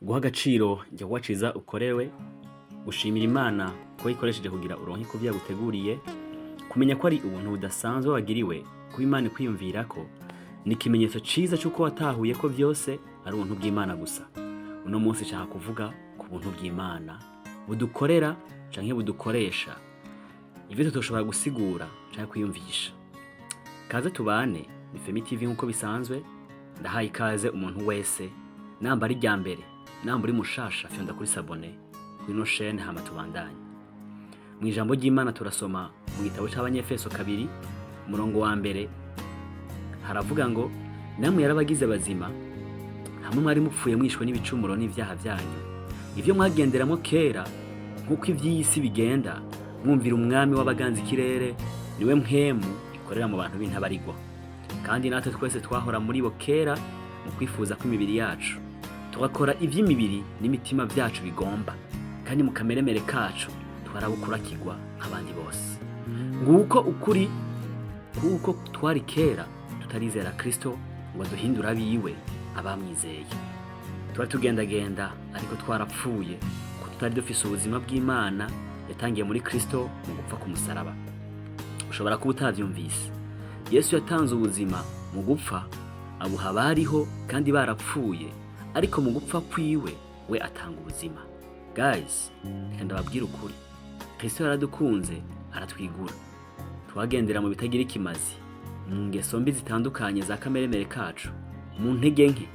Guha agaciro igikorwa ciza ukorewe, gushimira Imana ko ikoresheje kugira uronke kuvyo yaguteguriye, kumenya ko ari ubuntu budasanzwe wagiriwe, kuba Imana ikwiyumvirako, ni ikimenyetso ciza c'uko watahuye ko vyose ari ubuntu bw'Imana gusa. Uno munsi nshaka kuvuga ku buntu bw'Imana budukorera canke budukoresha ivyo tutoshobora gusigura canke kwiyumvisha. Kaze tubane, ni Femi TV nk'uko bisanzwe. Ndahaye ikaze umuntu wese, namba ari irya mbere, namba uri mushasha, fyonda kuri s'abonner kuri ino chaîne, hama tubandanye. Mu ijambo ry'Imana turasoma mu gitabo c'Abanyefeso 2, umurongo wa mbere, haravuga ngo: "Namwe yarabagize bazima hamwe mwari mupfuye mwishwe n'ibicumuro n'ivyaha vyanyu, ivyo mwagenderamwo kera nk'uko ivy'iyi si bigenda, mwumvira umwami w'abaganza ikirere, niwe mpwemu ikorera mu bantu b'intabarigwa. Kandi natwe twese twahora muri bo kera mu kwifuza kw'imibiri yacu, tugakora ivy'imibiri n'imitima vyacu bigomba, kandi mu kameremere kacu twarabukurakirwa nk'abandi bose." Nguko ukuri kuko twari kera tutarizera Kristo ngo aduhindure abiwe abamwizeye. Twari tugendagenda ariko twarapfuye, kuko tutari dufise ubuzima bw'Imana yatangiye muri Kristo mu gupfa ku musaraba. Ushobora kuba utavyumvise. Yesu yatanze ubuzima mu gupfa, abuha abariho kandi barapfuye, ariko mu gupfa kwiwe we atanga ubuzima. Guys, reka ndababwire ukuri: Kristo yaradukunze, aratwigura. Twagendera mu bitagira ikimazi, mu ngeso mbi zitandukanye za kameremere kacu, mu ntege nke,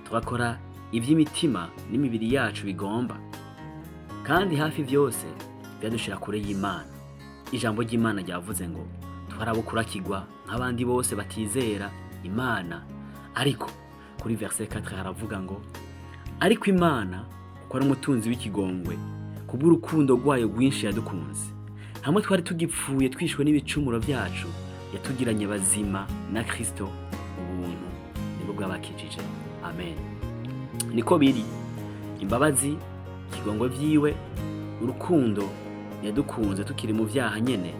tugakora ivy'imitima n'imibiri yacu bigomba, kandi hafi vyose vyadushira kure y'Imana. Ijambo ry'Imana ryavuze ngo twarabukurakirwa nk'abandi bose batizera Imana, ariko kuri verset 4 haravuga ngo: "Ariko Imana, kuko ari umutunzi w'ikigongwe, kubw'urukundo rwayo rwinshi yadukunze, hamwe twari tugipfuye twishwe n'ibicumuro byacu, yatugiranye bazima na Kristo. Ubuntu nibwo bwabakijije." Amen. Niko biri: imbabazi, ikigongwe vyiwe, urukundo yadukunze tukiri mu vyaha nyene,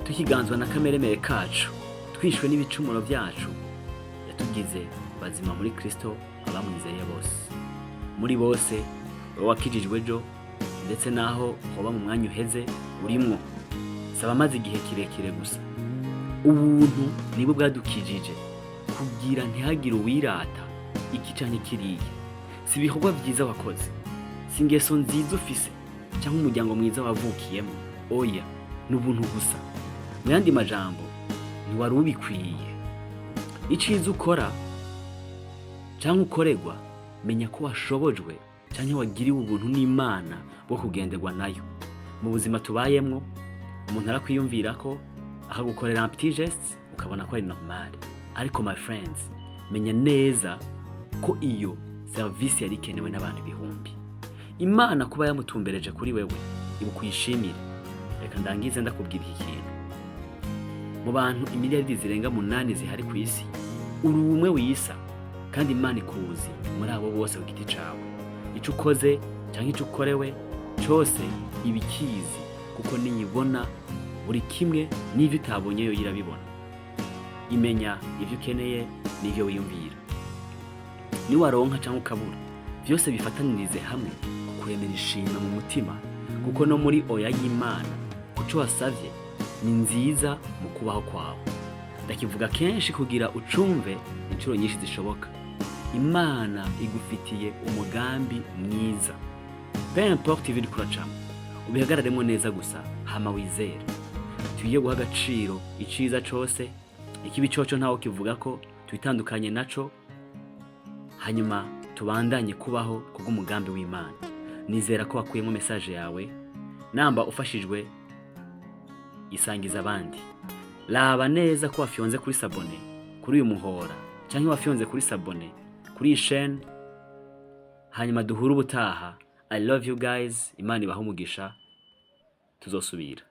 tukiganzwa na kameremere kacu, twishwe n'ibicumuro vyacu, yatugize bazima muri Kristo abamwizeye bose. Muri bose, wowe wakijijwe ejo, ndetse naho hoba mu mwanya uheze urimwo, saba amaze igihe kirekire gusa. Ubuntu nibwo bwadukijije, kugira ntihagire uwirata iki canke kiriya. Si ibikorwa vyiza wakoze, si ingeso nziza ufise cyangwa umuryango mwiza wavukiyemo. Oya, ni ubuntu gusa. Mu yandi majambo, ntiwari ubikwiye. Iciza ukora cyangwa ukorerwa, menya ko washobojwe cyangwa wagiriwe ubuntu n'Imana bwo kugenderwa nayo. Mu buzima tubayemwo, umuntu arakwiyumvira ko akagukorera un petit geste, ukabona ko ari normal, ariko my friends, menya neza ko iyo serivisi yari ikenewe n'abantu ibihumbi. Imana kuba yamutumbereje kuri wewe, ibuka uyishimire. Reka ndangize ndakubwira iki kintu: mu bantu imiliyaridi zirenga 8 zihari ku isi, uri umwe wisa, kandi Imana ikuzi muri abo bose ku giti cawe. Ico ukoze canke ico ukorewe cose ibikizi, kuko niyibona buri kimwe, n'ivyo utabonye yo irabibona. Imenya ivyo ukeneye n'ivyo wiyumvira. Niwaronka canke ukabura, vyose bifatanirize hamwe kukuremera ishimwe mu mutima, kuko no muri oya y'Imana kuco wasavye ni nziza mu kubaho kwawe. Ndakivuga kenshi kugira ucumve inshuro nyinshi zishoboka: Imana igufitiye umugambi mwiza. Peu importe ibyo uriko uracamo, ubihagararemo neza gusa, hama wizere. Tugiye guha agaciro iciza cose, ikibi coco ntawo kivuga ko twitandukanye naco, hanyuma tubandanye kubaho kubw'umugambi w'Imana. Nizera ko wakuyemo message yawe. Namba ufashijwe, isangiza abandi. Raba neza ko wafyonze kuri s'abonner kuri uyu muhora, canke wafyonze kuri s'abonner kuri iyi chaîne, hanyuma duhure ubutaha. I love you guys. Imana ibahe umugisha. Tuzosubira.